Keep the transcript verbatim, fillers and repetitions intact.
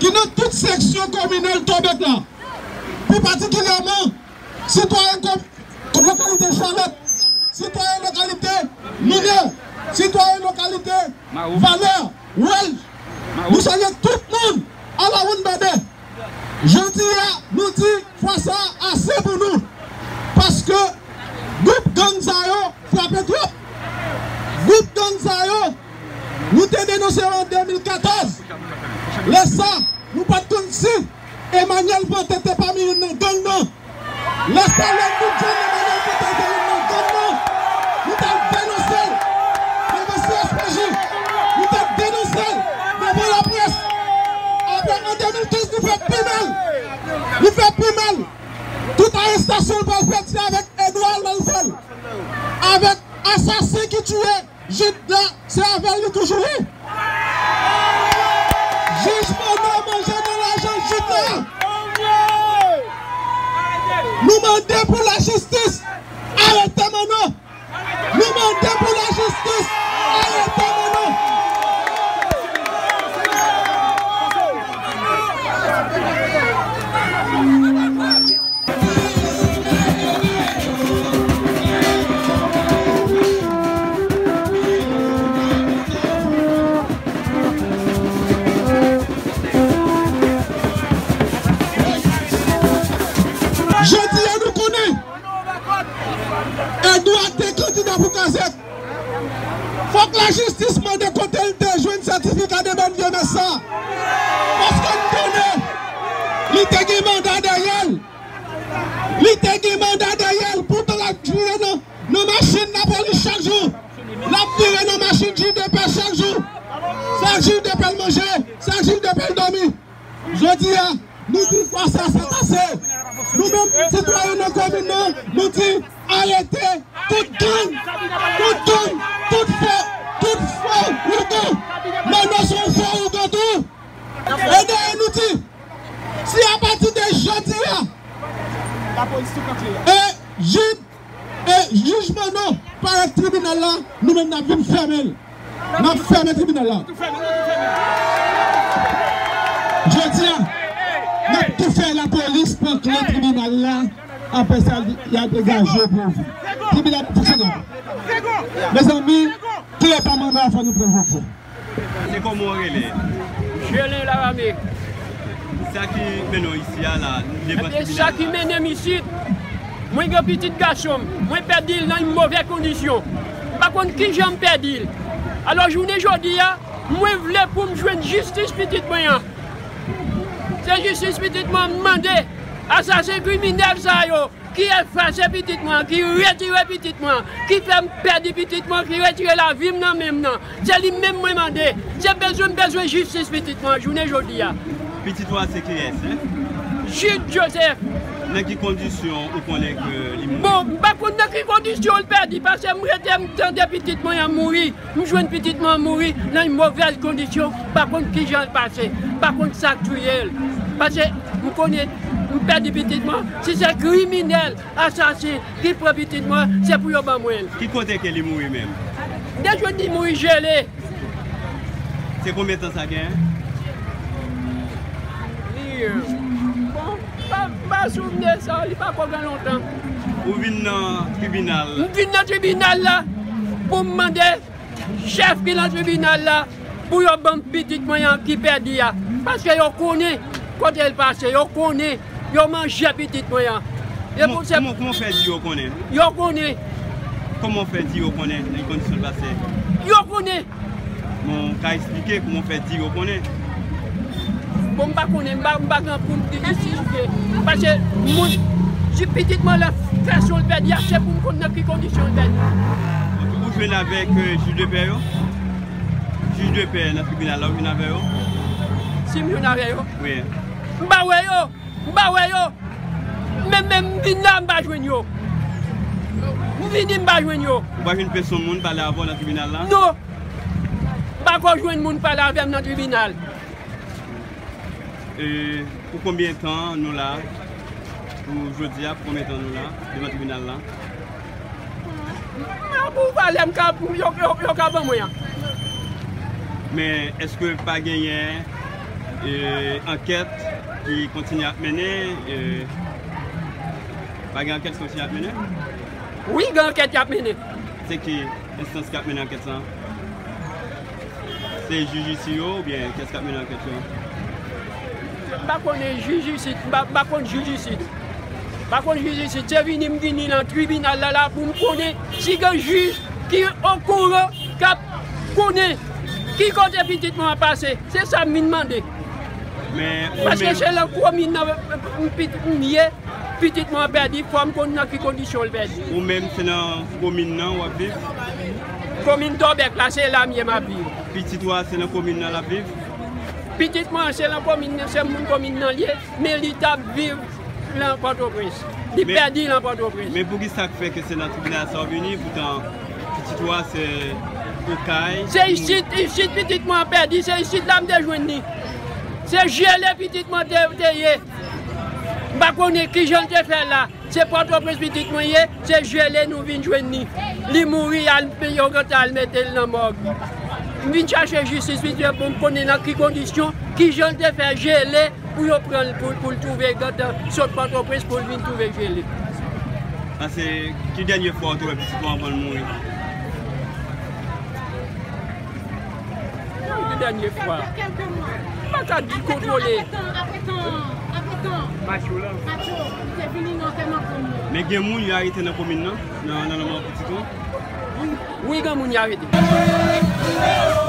ki nan tout seksyon kominal Tòbèk la, pi patikilyèman sitwayen kom-, lokalite Chalòt, sitwayen lokalite Minè, sitwayen lokalite Valè, Wèl, nou salye tout moun alawonnbadè. Jodi a, nou di fwa sa a ase pou nou. Paske gwoup gang sa yo frape twòp. Gwoup gang sa yo, nou te denonse yo an de mil katòz. Lè sa, nou pa t konn si Emmanuel Vantè te pami youn nan gang nan. Lè sa, lè nou jwenn Emmanuel Vantè se youn nan gang nan, nou t al denonse l devan C S P J. Nou t al denonse l devan laprès. Apre, an de mil kenz, nou fè pi mal. Nou fè pi mal. Tout arestasyon l pral fèt, se avèk Edouard l al fè l. Avèk asasen ki tiye Jid la, se avè l li toujou ye. Jij Manno manje nan lajan Jid la. Nou mande pou lajistis arete Manno. Nou mande pou lajistis arete Manno. Jodi a, nou konnen Edouard te kandida pou kazèk. Fòk lajistis mande kote l te jwenn sètifika de bòn vyemès sa. Paske n konnen li te gen manda dèyè l. Li te gen manda dèyè l. Poutan l ap vire nan, nan machin lapolis chak jou. L ap vire nan machin J D P chak jou. Sa J D P l manje, sa J D P l dòmi. Jodi a, nou di fwa sa, sa ase. Nou menm, sitwayen nan komin nan, nou di arete tout gang, tout gang, tout fo, tout fo ougan. Manno se yon fo ougan tou. E dayè nou di, si apati de jodi a, e Jid E jij Manno parèt tribinal la, nou menm n ap vin fèmen l. N ap fèmen tribinal la. Jodi a, n ap tou fè lapolis pran kle tribinal la. Apre sa, y ap degaje yo pou ouvri. Tribinal fonksyonè. Mezanmi, kle pa Manno a fò nou pran jodi a. Se kòman w rele? Jelin Larame. Sa ki mennen w isi a la, devan tribinal la? Ebyen, sa ki mennen m isit, mwen gen pitit gason m, mwen pèdi l nan yon move kondisyon. M pa konn kijan m pèdi l. Alò, jounen jodi a, mwen vle pou m jwenn jistis pitit mwen an. Se jistis pitit mwen an m mande. Asasen kriminèl sa yo, ki efase pitit mwen, ki retire pitit mwen, ki fè m pèdi pitit mwen, ki retire lavi m nan men m nan. Se li menm mwen mande. Se bezwen m bezwen jistis pitit mwen jounen jodi a. Pitit ou a se kiyès, en? Jude Joseph. Nan ki kondisyon ou konnen ke li mouri? Bon, m pa konn nan ki kondisyon l pèdi, paske m rete m tande pitit mwen an mouri. M jwenn pitit mwen an mouri nan yon movèz kondisyon, pa konn kijan l pase, pa konn sa k touye l. Paske m konnen m pèdi pitit mwen, si se kriminèl, asasen ki pran pitit mwen, se pou yo ban mwen l. Ki kote ke li mouri menm? De jwenn li mouri jele. Se konbyen tan sa gen? Li, bon, m pa, m pa souvni sa, li pa ko gen lontan. Ou vin nan tribinal? M vin nan tribinal la pou m mande chèf ki nan tribinal la pou yo ban m pitit mwen an ki pèdi a. Paske yo konnen kote l pase, yo konnen, yo manje pitit mwen an. E kòman, pou se kòman, kòman w fè di yo konnen? Yo konnen. Kòman w fè di yo konnen nan ki kondisyon l pase? Yo konnen. Bon, w ka eksplike kòman w fè di yo konnen? Bon, m pa konnen, m pa, m pa gen pou m di eksplike. Paske moun, si pitit mwen la, fason l pèdi a, se pou m konn nan ki kondisyon l pèdi. Ou jwenn avèk, euh, jij de pè yo? Jij de pè nan tribinal la, ou jwenn avè yo? Si m jwenn avè yo? Wi. M pa wè yo, m pa wè yo. Menm, menm m vin la, m pa jwenn yo. M vini, m pa jwenn yo. Ou pa jwenn pèsonn moun pale avè w nan tribinal la? Non. M pa ko jwenn moun pale avè m nan tribinal. E pou konbyen tan nou la? Pou jodi a, pou konbyen tan nou la devan tribinal la? M ap pou valè m ka, yo, yo, yo ka ban mwen an. Men, èske pa genyen E, ankèt ki kontinye ap mennen, e, pa gen ankèt ki kontinye ap mennen? Wi, gen ankèt ki ap mennen. Se ki enstans ki ap mennen ankèt sa? Se jij isi yo oubyen kiyès k ap mennen ankèt yo? M pa konnen jij isit, m pa, m pa konn jij isit. M pa konn jij isit. Se vini m vini nan tribinal la, la pou m konnen si gen jij ki okouran, k ap konnen ki kote pitit mwen an pase. Se sa m vin mande. Men ou Paske menm, se nan komin nan m, m, m ye, pitit mwen an pèdi, fò m konn nan ki kondisyon l pèdi. Ou menm se nan komin nan w ap viv? Komin Tòbèk la, se la m ye m ap viv. Pitit ou a se nan komin nan l ap viv? Pitit mwen an se nan komin nan, se moun komin nan l ye, men li t ap viv nan Pòtoprens. Li Men- pèdi nan Pòtoprens. Men poukisa k fè ke se nan tribinal sa w vini, poutan pitit ou a se Okay? Se isit, isit pitit mwen an pèdi, se isit la m te jwenn li. Se jele pitit mwen te, te ye. M pa konnen kijan l te fè la. Se Pòtoprens pitit mwen ye, se jele nou vin jwenn li. Li mouri, al, yo gentan al mete l nan mòg. M vin chache jistis, pitit mwen, pou m konnen nan ki kondisyon, kijan l te fè jele pou yo pran l, pou, pou l twouve gentan sot Pòtoprens pou l vin twouve jele. Paske ki dènye fwa w te wè pitit ou anvan l mouri? Ki dènye fwa? M pa ka di kontwole. Apre tan, apre tan, apre tan, Macho, li te vini nan antèman granmoun. Men gen moun yo arete nan komin nan, nan, nan lanmò pitit ou? Wi, gen moun y arete.